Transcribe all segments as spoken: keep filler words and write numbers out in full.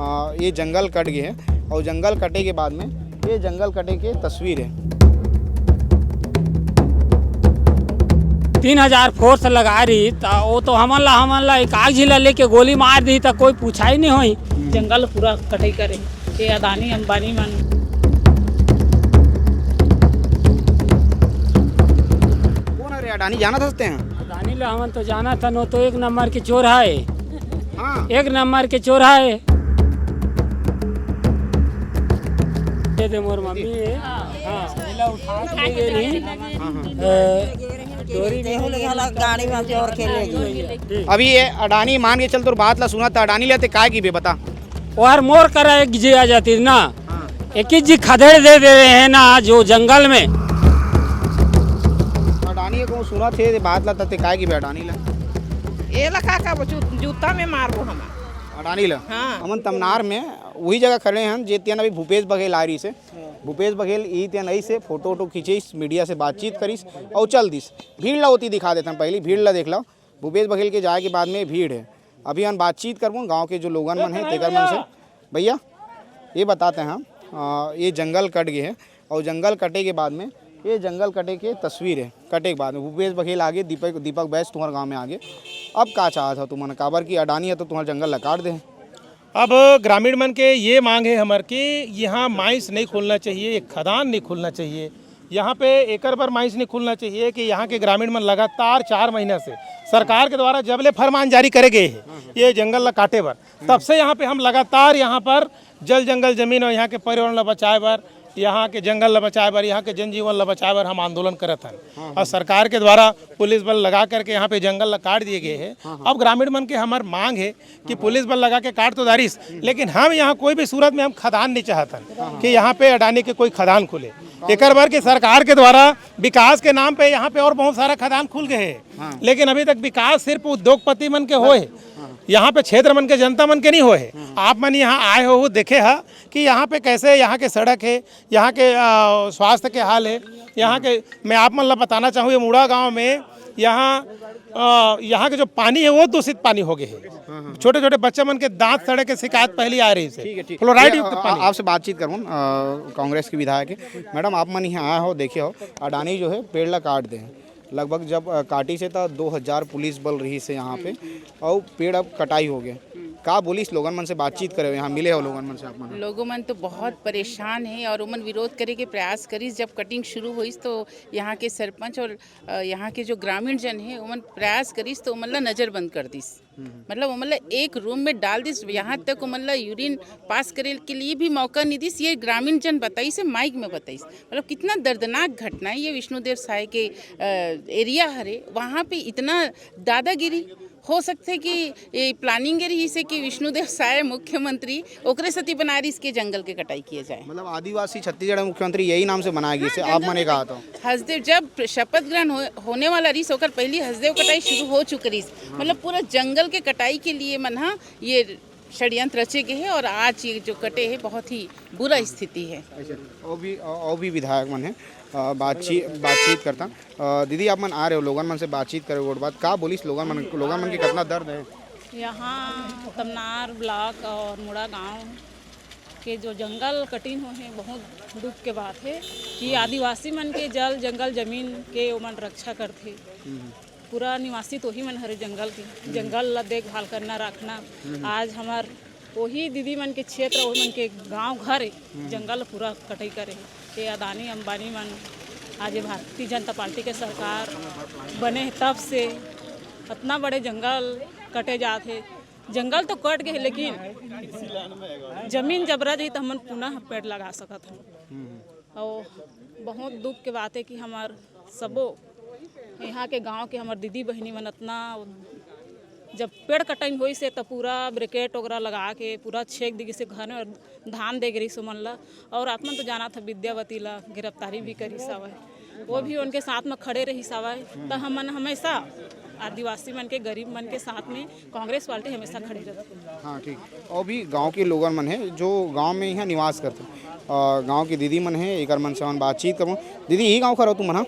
आ, ये जंगल कट गए है और जंगल कटे के बाद में ये जंगल कटे के तस्वीर है। तीन हजार फोर्स लगा रही त वो तो हमन ला हमन ला एक आग झिला लेके गोली मार दी त कोई पूछा ही नहीं होई। जंगल पूरा कटाई करे, ये अदानी अंबानी मन। कौन है रे अडानी, जाना था सकते हैं? अदानी ला हमन तो जाना था, वो तो एक नंबर के चोर है। हाँ। एक नंबर के चोर है। ये दे मोर मम्मी है। हाँ, इला उठा के ले गई। हाँ, हाँ। अ, डोरी में तेहू ले गला गाड़ी में चोर के ले गई। अभी ये अडानी मान के चल, तोर बात ला सुना था, अडानी लेते काय की बे बता। ओहर मोर करा एक जी आ जाती ना। हाँ। एक ही जी खदेड़ दे दे रहे हैं ना, जो जंगल में। अडानी को सुना थे, ये बात ला तते काय की बे अडानी ला। ये ला का का बचू, जूता में मारबो हम। अडानी ला। हाँ। हमन तमनार में वही जगह खड़े हैं, जे तियन अभी भूपेश बघेल आ रही से। भूपेश बघेल ई तियन आई से फोटो वोटो खींचिस, मीडिया से बातचीत करिस और चल दिस। भीड़ ला होती दिखा देते हैं, पहली भीड़ ला देख लो। भूपेश बघेल के जाए के बाद में भीड़ है। अभी हम बातचीत करबो गांव के जो लोगन मन है, तेकर मन से। भैया, ये बताते हैं हम, आ, ये जंगल कट गए है और जंगल कटे के बाद में, ये जंगल कटे के तस्वीर है, कटे के बाद में भूपेश बघेल आगे, दीपक, दीपक बैस तुम्हारे गांव में आगे। अब का चाहत हो तुमन, काबर कि अडानी है तो तुम्हारा जंगल ला काट दे। अब ग्रामीण मन के ये मांग है हमर कि यहाँ माइंस नहीं खोलना चाहिए, ये खदान नहीं खोलना चाहिए। यहाँ पे एकर बर माइंस नहीं खोलना चाहिए कि यहाँ के ग्रामीण मन लगातार चार महीना से सरकार के द्वारा जब ले फरमान जारी करे गए हैं ये जंगल ला काटे बर, तब से यहाँ पे हम लगातार यहाँ पर जल जंगल जमीन और यहाँ के पर्यावरण ला बचाए बर, यहाँ के जंगल ला बचाए बर, यहाँ के जनजीवन ला बचाए बर हम आंदोलन करत हन। और सरकार के द्वारा पुलिस बल लगा करके यहाँ पे जंगल ला काट दिए गए हैं। अब ग्रामीण मन के हमार मांग है कि पुलिस बल लगा के काट तो डारिस, लेकिन हम यहाँ कोई भी सूरत में हम खदान नहीं चाहतन कि यहाँ पे अडानी के कोई खदान खुले। एकर बर कि सरकार के द्वारा विकास के नाम पे यहाँ पे और बहुत सारा खदान खुल गए हैं, लेकिन अभी तक विकास सिर्फ उद्योगपति मन के होए, यहाँ पे क्षेत्र मन के जनता मन के नहीं होए। आप मन यहाँ आए हो, देखे हा कि यहाँ पे कैसे यहाँ के सड़क है, यहाँ के, आ, स्वास्थ्य के हाल है, यहाँ के। मैं आप मन ला बताना चाहूँ, ये मुड़ा गांव में यहाँ, आ, यहाँ के जो पानी है वो दूषित पानी हो गए है। छोटे छोटे बच्चा मन के दांत सड़े के शिकायत पहली आ रही है, ठीक है, ठीक। फ्लोराइड ये, युक्त आ, पानी। आपसे बातचीत करूँ, आ, कांग्रेस के विधायक है। मैडम, आप मन यहाँ आए हो, देखे हो, अडानी जो है पेड़ ला काट दे हैं। लगभग जब, अ, काटी से त दो हजार पुलिस बल रही से यहाँ पे, और पेड़ अब कटाई हो गए। का बोलिस लोगन मन से बातचीत करे हो, यहाँ मिले हो लोगन मन से आप मन? लोगों मन तो बहुत परेशान है और उमन विरोध करे के प्रयास करिस। जब कटिंग शुरू होइस तो यहाँ के सरपंच और, अ, यहाँ के जो ग्रामीण जन है उमन प्रयास करिस तो उमन ला नजरबंद कर दिस। मतलब उमन ला एक रूम में डाल दिस, यहाँ तक उमन ला यूरिन पास करे के लिए भी मौका नहीं दिस। ये ग्रामीण जन बताइस है, माइक में बताइस। मतलब कितना दर्दनाक घटना है ये। विष्णुदेव साय के, अ, एरिया हरे, वहाँ पे इतना दादागिरी हो सकथे कि ये प्लानिंग रहिस हे कि विष्णुदेव साय मुख्यमंत्री ओकरे सेती बना रहिस के जंगल के कटाई किए जाए। मतलब आदिवासी छत्तीसगढ़ मुख्यमंत्री यही नाम से बनाया गया, हाँ, आप जंगल मने कटाई। कहा तो। हसदेव जब शपथ ग्रहण हो, होने वाला रहिस, ओकर पहली हसदेव कटाई शुरू हो चुके रहिस। हाँ। मतलब पूरा जंगल के कटाई के लिए मन हा ये षड्यंत्र रचे गए है और आज ये जो कटे है बहुत ही बुरा स्थिति है। अच्छा, और भी, और भी विधायक मन है, अ, बातचीत, बातचीत करता। अ, दीदी, आप मन आ रहे हो, लोगन मन से बातचीत करे, वोट बात का बोलिस लोगन मन, लोगन मन के कितना दर्द है? यहाँ तमनार ब्लॉक और मुड़ा गांव के जो जंगल कटिंग हुए हैं, बहुत दुख के बात है कि आदिवासी मन के जल, जंगल, जमीन के ओमन रक्षा करथे। पूरा निवासी तो ही मन हरे जंगल के, जंगल ला देखभाल करना, रखना। आज हमार वही दीदी मन के क्षेत्र, वही मन के गांव घर है, जंगल पूरा कटाई करे है। ये अदानी अंबानी मन, आज ये भारतीय जनता पार्टी के सरकार बने है, तब से इतना बड़े जंगल कटे जात है। जंगल तो कट गए, लेकिन जमीन जब रह जाही, तो हमन पुनः पेड़ लगा सकत हन। और बहुत दुख के बात है कि हमार सबो यहाँ के गांव के हमार दीदी बहिनी मन इतना, जब पेड़ कटाई होइस हे, तो पूरा ब्रेकेट वगैरह लगा के पूरा छेक दी गिस हे घर में, और धान दे गे रहिस ओमन ला। और आप मन तो जानत ह विद्यावती ला गिरफ्तारी भी करिस हवय, वो भी उनके साथ में खड़े रहिस हवय। तो हमन हमेशा आदिवासी मन के, गरीब मन के साथ में कांग्रेस पार्टी हमेशा खड़े रहथे। हाँ, ठीक। और भी गांव के लोगन मन है जो गांव में यहाँ निवास करथे, अ, गांव के दीदी मन है, एकर मन से हमन बातचीत करबो। दीदी, यही गांव का रहो तुम मन, हाँ?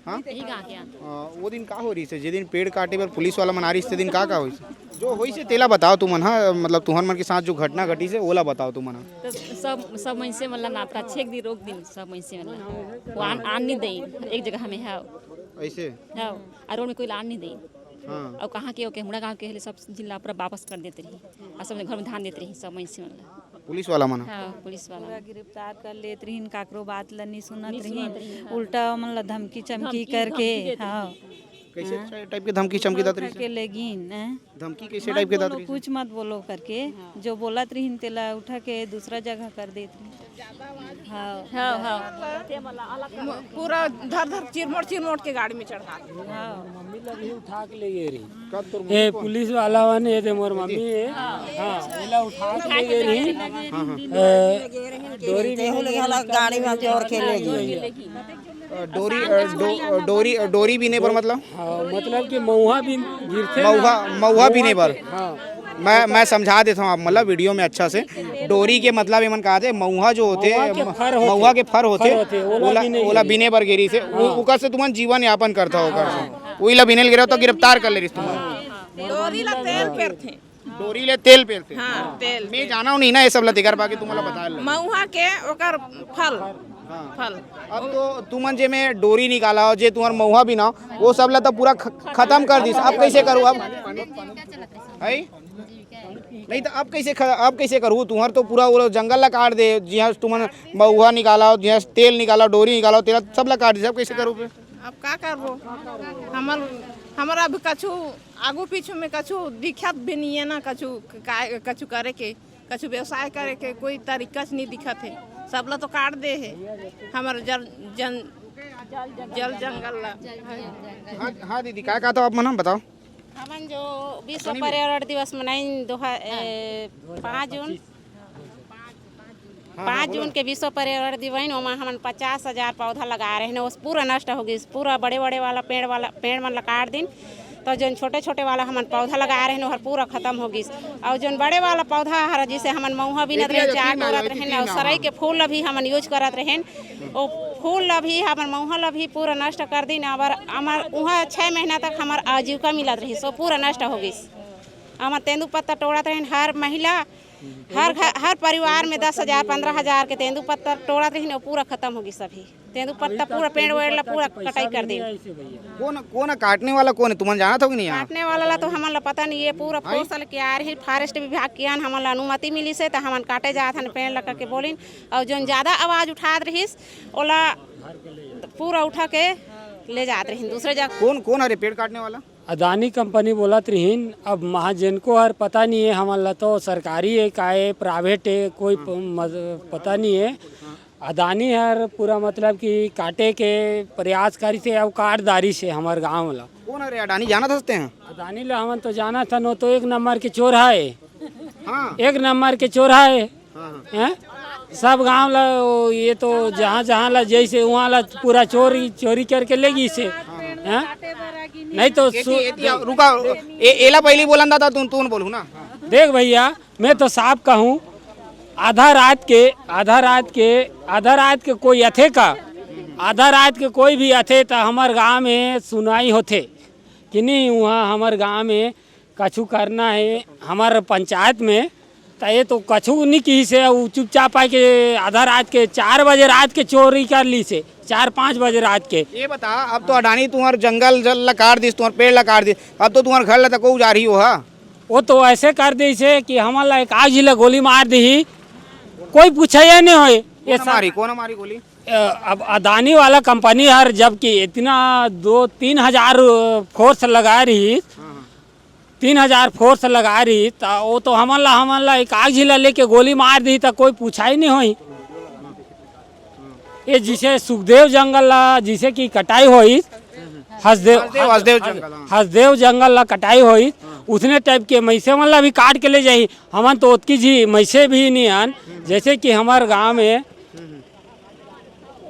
हाँ? यही गाँव के आन। अ, वो दिन का हो रहिस हे, जे दिन पेड़ काटे बर पुलिस वाला मन आ रहिस हे, ते दिन का का होइस हे? जो होइस हे, तेला बताओ तुमन, हाँ, मतलब तुहर मन के साथ जो घटना घटिस हे, ओला बताओ तुमन, हाँ। तो सब, सब मनसे मन ला नापता, छेक दिन, रोक दिन, सब मनसे मन ला। वो आन, आन नहीं देई, एक जगह में है। ऐसे? हाँ, और रोड में कोई ला आन नहीं देई। हाँ। और कहाँ के, ओके, हमरा गाँव के हेले, सब जिन ला पूरा वापस कर देत रही, और सब घर में धान देत रही, सब मनसे मन ला। पुलिस वाला मन? हाँ, पुलिस वाला पूरा मन। गिरफ्तार कर लेत रहिन, काकरो बात ल नी सुनत नहीं रहिन, सुनत रहिन, हाँ। उल्टा ओमन ल धमकी चमकी धमकी, करके, धमकी देत हाँ। रहिन। कैसे हाँ। टाइप के धमकी चमकी उठा देत रहिस? के लेगिन, हैं? धमकी कैसे मत टाइप के देत बोलो, रहिस? कुछ मत बोलो करके, हाँ। जो बोलत रहिन तेला उठा के दूसरा जगह कर देत रहिन। हाँ। हाँ, हाँ। पूरा धर धर चिरमोट चिरमोट के गाड़ी में चढ़ा दे। हाँ। मम्मी ला भी उठा के ले गए रही। कब तोर मम्मी ए, कौन? पुलिस वाला वन, ये दे मोर मम्मी है। हाँ, एला उठा के ले गए रही। हाँ, हाँ। ए, डोरी भी ले गए रही, गाड़ी में जोर के ले गए। अ, डोरी, अ, डो-, डोरी, डोरी बीने बर मतलब? हाँ, मतलब कि महुआ भी गिरथे ना। महुआ, महुआ बीने बर। हाँ। मैं, मैं समझा देता हूँ आप, मतलब वीडियो में अच्छा से। डोरी के मतलब एमन कहा थे, महुआ जो होथे, महुआ के म-, फर होथे। महुआ के फर होथे, फर होथे, ओला ओला, बीने ओला गिरी। बीने बर गिरी से, उ-, हाँ। ओकर से तुमन जीवन यापन करता हो, ओकर से। हाँ। उही ला बीने ल गिरा तो गिरफ्तार कर ले रिस तुमन। डोरी ला तेल पेरथे। डोरी ले तेल पेरथे। हाँ, तेल, मैं तेल। जाना हूँ नहीं ना ये सब ला, तेकर बाकी तुमन ला बता ले। महुआ के ओकर फल, हाँ। फल। अब तो तुमन जे में डोरी निकाला हो, जे तुम्हार महुआ बिना, वो सब ला तो पूरा ख-, खत्म कर दिस। अब कैसे करूँ अब? है? नहीं तो अब कैसे ख-, अब कैसे करूँ? तुम्हार तो पूरा वो जंगल ला काट दे, जिहाँ तुमन महुआ निकाला हो, जिहाँ तेल निकाला हो, डोरी निकाला हो, तेला सब ला काट दिस। अब कैसे करूँ? अब का करबो? हमर, हमर अब कछु आगू पीछू में कछु दिखत भी नहीं है ना, कछु का-, कछु करे के, कछु व्यवसाय करे के कोई तरीका से नहीं दिखत है। सब ला तो काट दे है हमर जल, जन, जल जंगल ला। हाँ, हाँ दीदी, का, का तो आप मन बताओ। हमन जो विश्व पर्यावरण दिवस मनाइन दो ह-, ए, पाँच जून, हाँ, हाँ, पाँच बोलो। जून के विश्व पर्यावरण दिवस, ओमा हमन पचास हजार पौधा लगाए रहेन, वो पूरा नष्ट हो गिस। पूरा बड़े-बड़े वाला पेड़ वाला, पेड़ मन ला काट दिन, तो जोन छोटे-छोटे वाला हमन पौधा लगाए रहेन, ओहर पूरा खत्म हो गिस। और जोन बड़े वाला पौधा हर, जिसे हमन महुआ बीनत रहेन, चार टोरत रहेन, और सरई के फूल ला भी हमन use करत रहेन, वो फूल ला भी, हमन महुआ ला भी पूरा नष्ट कर दिन। अबर हमर उहाँ छः महीना तक हमर आजीविका मिलत रहिस, वो पूरा नष्ट हो गिस। हमर तेंदू पत्ता टोरत रहेन, हर महिला हर घर, हर परिवार में दस हजार, पन्द्रह हजार के तेंदू पत्ता टोरत रहिन, वो पूरा खत्म हो गिस अभी। तेंदू पत्ता पूरा, पेड़ वेड़ ला पूरा कटाई कर दे। कौन, कौन है काटने वाला, कौन है? तुमन जानत हो कि नहीं? काटने वाला ला तो हमन ला पता नहीं है। पूरा फोर्स लेके आ रही, फॉरेस्ट विभाग के आन, हमन ला अनुमति मिलिस हे, त हमन काटे जात हन पेड़ ला करके बोलिन। और जोन ज्यादा आवाज उठात रहिस, ओला पूरा उठा के ले जात रहिन दूसरे जगह। कौन, कौन हरे पेड़ काटने वाला? अदानी कंपनी बोलत रहिन। अब महा जेनको हर पता नहीं है, हमन ला तो सरकारी है का है, प्राइवेट है, कोई प-, मत-, पता नहीं है। अदानी हर पूरा मतलब कि काटे के प्रयास करिस हे, अउ काट डारिस हे हमर गांव ला। कौन हरे अडानी, जानत हस तें? अदानी ला हमन तो जानत हन, वो तो एक नंबर के चोर है। हाँ। एक नंबर के चोर है। हाँ, हाँ। हैं? सब गांव ला वो, ये तो जहाँ जहाँ ला जैसे वहाँ ला पूरा चोरी, चोरी करके ले गिस हे। हैं? नहीं तो एती, सु-, एती, रुका, ए-, एला पहली बोलन दादा, तू, तू बोलू ना। देख भैया, मैं तो साफ कहूँ, आधा रात के, आधा रात के, आधा रात के कोई अथे का, आधा रात के कोई भी अथे त हमर गांव में सुनवाई होथे कि नहीं, वहाँ हमर गांव में कछु करना है हमर पंचायत में, त ये तो कछु नहीं किहिस हे, उ चुपचाप आके आधा रात के चार बजे रात के चोरी कर लिस हे, चार पाँच बजे रात के। ये बता, अब तो अडानी तुम्हार जंगल जल ला काट दिस, तुम्हार पेड़ ला काट दिस, अब तो तुम्हार घर ला तको उजारी हो हा। वो तो ऐसे कर दिस हे कि हमन ला एक आग झिला गोली मार दिही, कोई पूछे ये नहीं होए। ये कौन सब मारी, कौन मारी गोली? अ, अब अदानी वाला कंपनी हर जबकि इतना दो तीन हजार फोर्स लगाए रही, हाँ, हाँ। तीन हजार फोर्स लगाए रही, त वो तो हमन ला, हमन ला एक आग झिला लेके गोली मार दी, त कोई पूछा ही नहीं होई। ये जिसे सुखदेव जंगल ला, जिसे कि कटाई होई, हसदेव, हसदेव, हसदेव जंगल, हाँ। हसदेव जंगल ला कटाई होई, हाँ। उसने टाइप के मैसे मन ला भी काट के ले जाही। हमन तो ओतकी जी मैसे भी नहीं आन, जैसे कि हमर गांव में,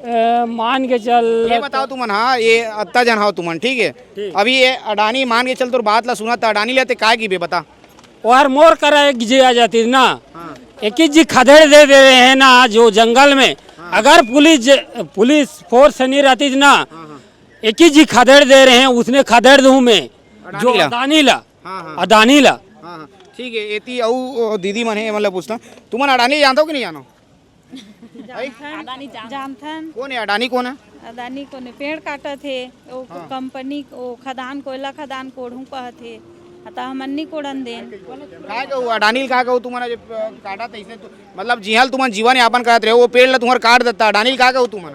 ए, मान के चल। ये बताओ तुमन, हाँ, ये अत्ता जन हो तुमन, ठीक है? ठीक। अभी ये अडानी, मान के चल, तोर बात ला सुना, त अडानी लेते काय की बे बता? ओहर मोर करा एक जी आ जाती ना, हाँ। एक ही जी खदेड़ दे दे रहे हैं ना, जो जंगल में, हाँ। अगर पुलिस ज-, पुलिस फोर्स नहीं रहती ना, हाँ, हाँ। एक ही जी खदेड़ दे रहे हैं, उसने खदेड़ दूं मैं। अडानी जो ला। अडानी ला। हाँ, हाँ। अडानी ला। हाँ, हाँ। ठीक है, एती अउ, ओ, दीदी मन हे, मतलब पूछता, तुमन अडानी जानथव कि नहीं जानो? भाई? जानथन। जानथन। कौन है अडानी, कौन है? अदानी कोने पेड़ काटत हे, ओ हाँ। कंपनी, ओ खदान, कोयला खदान कोड़हूं कहत हे, अतः हमन नी कोड़न देन। काय कहू, अडानी ल काय कहू, तुमन जे, अ, काटत हे, अइसे तो, मतलब, जिहां ल तुमन जीवन यापन करत रहे, वो पेड़ ला तुमर काट देता, अडानी ल काय कहू तुमन?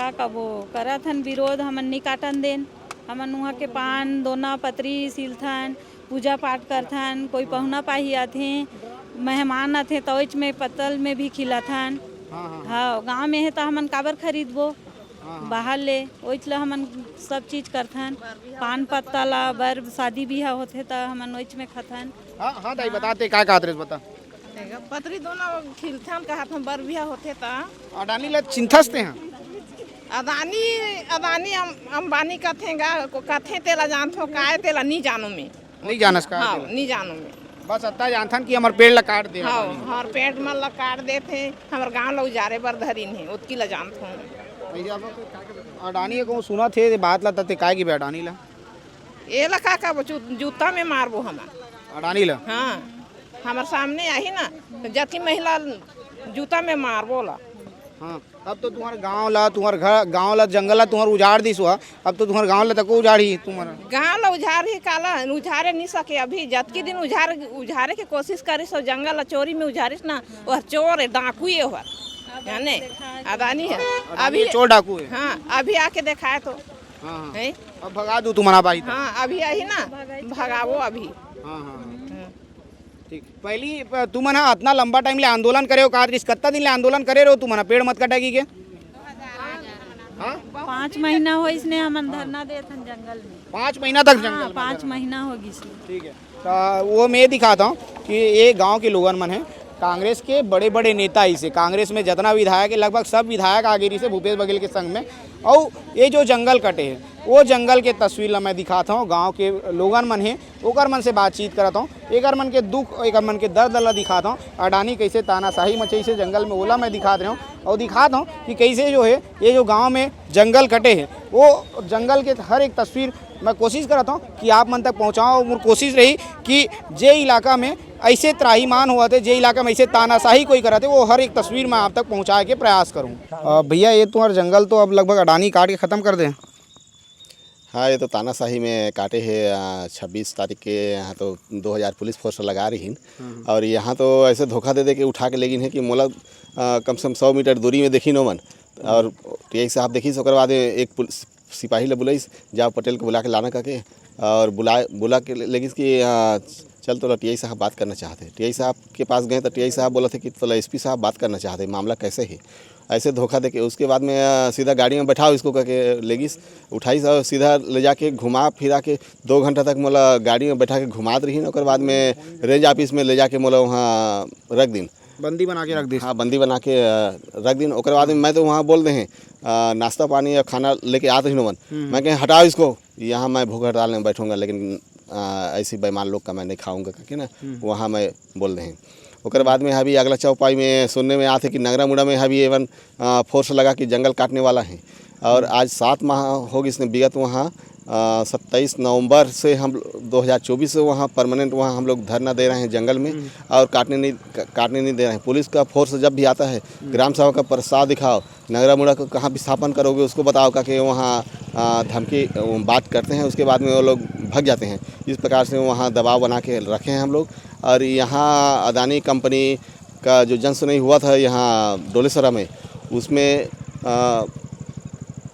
का कबो, करत हन विरोध, हमन नी काटन देन। हमन उहां के पान, दोना, पतरी सिलथन, पूजा पाठ करथन, कोई पहुना पाही आथे, मेहमान आथे, त ओइच में पत्तल में भी खिलाथन। हाँ, हाँ, हाँ। हाँ, गाँव में हे त हमन काबर खरीदबो? हाँ, हाँ। बाहर ले, ओइच ला हमन सब चीज करथन। पान पत्ता ला, बर शादी बिहा होथे त हमन ओइच में खाथन। हाँ, हाँ, दाई, हाँ। बता ते, का कहत रहे, बता। पतरी दोना खिलथन, कहत हम बर बिहा होथे त। अडानी ला चिंथस ते, हाँ? अदानी, अदानी अम-, अंबानी कथें गा, को कथें तेला जानथो, काय तेला नी जानो में। नहीं जानस का हाँ, तेला? नहीं जानू मैं। बस अत्ता जानथन कि हमर पेड़ ला काट दे हाँ, अडानी। हमर पेड़ मन ला काट देथे, हमर गांव ला उजारे बर धरिन हे, ओतकी ला जानथों। भैया, अब अडानी को सुनत हे, ये बात ला तते काय गिबे अडानी ला? ये ला का का बचू, जूता में मारबो हमन। अडानी ला? हाँ, हमर सामने आही ना, तो जति महिला जूता में मारबो ला। हाँ। अब तो तुम्हर गांव ला, तुम्हर घर, गांव ला, जंगल ला तुम्हर उजाड़ दिस हुआ, अब तो तुम्हर गांव ला तको उजाड़ ही तुम्हर। गांव ला उजाड़ ही काला, उजारे नहीं सके अभी। जतकी दिन उजाड़, उजारे के कोशिश करिस, वो जंगल ला चोरी में उजारिस ना, वो चोर है, डाकू है वो, जाने, अदानी है। अदानी अभी है, चोर डाकू है। हाँ, अभी आके देखाए तो। हाँ, हाँ। हैं? अब भगा दू तुम्हर भाई तो। हाँ, अभी आही ना, भगावो अभी। हाँ, हाँ, हाँ। हाँ। ठीक। पहली, प-, तुमन ह अतना लंबा टाइम ले आंदोलन करे हो, का रिस-, कतना दिन ले आंदोलन करे रहो तुमन ह, पेड़ मत कटा की के? हाँ? पाँच महीना होइस ने हमन धरना देत हन जंगल में। पाँच महीना तक हाँ, जंगल में पाँच धरना। महीना हो गिस। ठीक है। त वो मैं दिखाता हूँ कि ये गांव के लोगन मन है, कांग्रेस के बड़े-बड़े नेता इसे, कांग्रेस में जतना विधायक है, लगभग सब विधायक आ गे रिसे भूपेश बघेल के संग में। अउ ये जो जंगल कटे है, वो जंगल के तस्वीर ला मैं दिखाता हूँ, गांव के लोगन मन है, ओकर मन से बातचीत करत हूँ, एकर मन के दुख, एकर मन के दर्द ला दिखात हूँ। अडानी कैसे तानाशाही मचइसे जंगल में, ओला मैं दिखात रहे हूँ और दिखात हूँ कि कैसे जो है, ये जो गांव में जंगल कटे है, वो जंगल के हर एक तस्वीर मैं कोशिश करत हूँ कि आप मन तक पहुँचाऊँ। मोर कोशिश रही कि जे इलाका में ऐसे त्राहीमाम होवत हे, जे इलाका में ऐसे तानाशाही कोई करत हे, वो हर एक तस्वीर मैं आप तक पहुँचाए के प्रयास करूँ। अ, भैया, ये तुम्हारा जंगल तो अब लगभग अडानी काट के ख़त्म कर दे। हाँ, ये तो तानाशाही में काटे हे, आ, छब्बीस तारीख के, यहाँ तो दो हज़ार पुलिस फोर्स लगा रही हैं। हम्म। और यहाँ तो ऐसे धोखा दे दे के उठा के लेगिन है कि मोला, आ, कम से कम सौ मीटर दूरी में देखिन ओमन। और टीआई साहब देखिस, ओकर बाद एक पुलिस सिपाही ला बुलाइस, "जाओ पटेल को बुला के लाना," करके। और बुला, बुला के ले-, लेगिस कि, आ, "चल, तोला टीआई साहब बात करना चाहते हैं।" टीआई साहब के पास गए तो टीआई साहब बोला थे कि "तोला एसपी साहब बात करना चाहते हैं, मामला कैसे है?" ऐसे धोखा देके उसके बाद में, अ, सीधा गाड़ी में बैठाओ इसको करके लेगिस, उठाइस और सीधा ले जाके घुमा फिरा के दो घंटा तक मोला गाड़ी में बैठा के घुमात रहिन। ओकर बाद में रेंज ऑफिस में ले जाके मोला वहाँ रख दिन। बंदी बना के रख दिस। हाँ, बंदी बना के, अ, रख दिन। ओकर बाद में मैं तो वहाँ बोल दे हैं, अ, नाश्ता पानी या खाना लेके आत रहिन ओमन। हम्म। मैं कहें, "हटाओ इसको, यहाँ मैं भूख हड़ताल में बैठूंगा, लेकिन, अ, ऐसी बेईमान लोग का मैं नहीं खाऊंगा," करके ना, हम्म। वहाँ मैं बोल दे हैं। ओकर बाद में अभी अगला चौपाई में सुनने में आते कि नगरा मुड़ा में अभी एवन, अ, फोर्स लगा के जंगल काटने वाला है। और आज सात माह हो गए इसने विगत वहाँ, अ, सत्ताईस नवंबर से हम दो हज़ार चौबीस से वहाँ परमानेंट वहाँ हम लोग धरना दे रहे हैं जंगल में। हम्म। और काटने नहीं, का-, काटने नहीं दे रहे हैं। पुलिस का फोर्स जब भी आता है, हम्म। ग्राम सभा का प्रस्ताव दिखाओ, नगरा मुड़ा को कहाँ विस्थापन करोगे, उसको बताओ, करके वहाँ, अ, धमकी, अ, बात करते हैं, उसके बाद में वो लोग भाग जाते हैं। इस प्रकार से वहाँ दबाव बना के रखे हैं हम लोग। और यहाँ अदानी कंपनी का जो जनसुनवाई हुआ था यहाँ डोलेसरा में, उसमें, अ,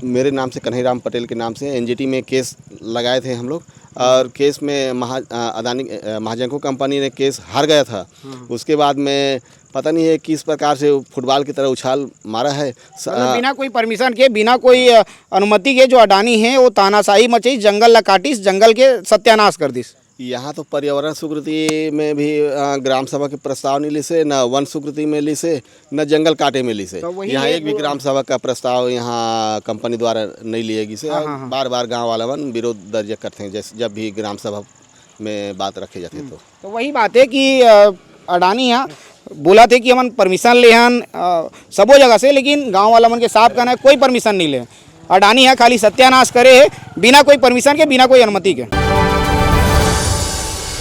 मेरे नाम से, कन्हैया राम पटेल के नाम से एनजीटी में केस लगाए थे हम लोग। और केस में महा-, अ, अदानी, अ, महाजेनको कंपनी ने केस हार गया था। हम्म। उसके बाद में पता नहीं है किस प्रकार से फुटबॉल की तरह उछाल मारा है। स-, मतलब अ, बिना कोई परमिशन के, बिना कोई, अ, अनुमति के जो अडानी है, वो तानाशाही मचाइस, जंगल ला काटिस, जंगल के सत्यानाश कर दिस। यहाँ तो पर्यावरण स्वीकृति में भी, अ, ग्राम सभा के प्रस्ताव नहीं लिसे, न वन स्वीकृति में लिसे, न जंगल काटे में लिसे। तो वही यहाँ है एक भी वो ग्राम सभा का प्रस्ताव यहाँ कंपनी द्वारा नहीं लिए गिसे। हाँ, और हाँ, हाँ। बार-बार गाँव वाला मन विरोध दर्ज करते हैं, जैसे जब भी ग्राम सभा में बात रखे जाते हैं हम्म। तो। तो वही बात है कि, अ, अडानी ह बोलत हे कि हमन परमिशन ले हन, अ, सबो जगह से, लेकिन गांव वाला मन के साफ कहना है, कोई परमिशन नहीं ले। अडानी ह खाली सत्यानाश करे हे, बिना कोई परमिशन के, बिना कोई अनुमति के।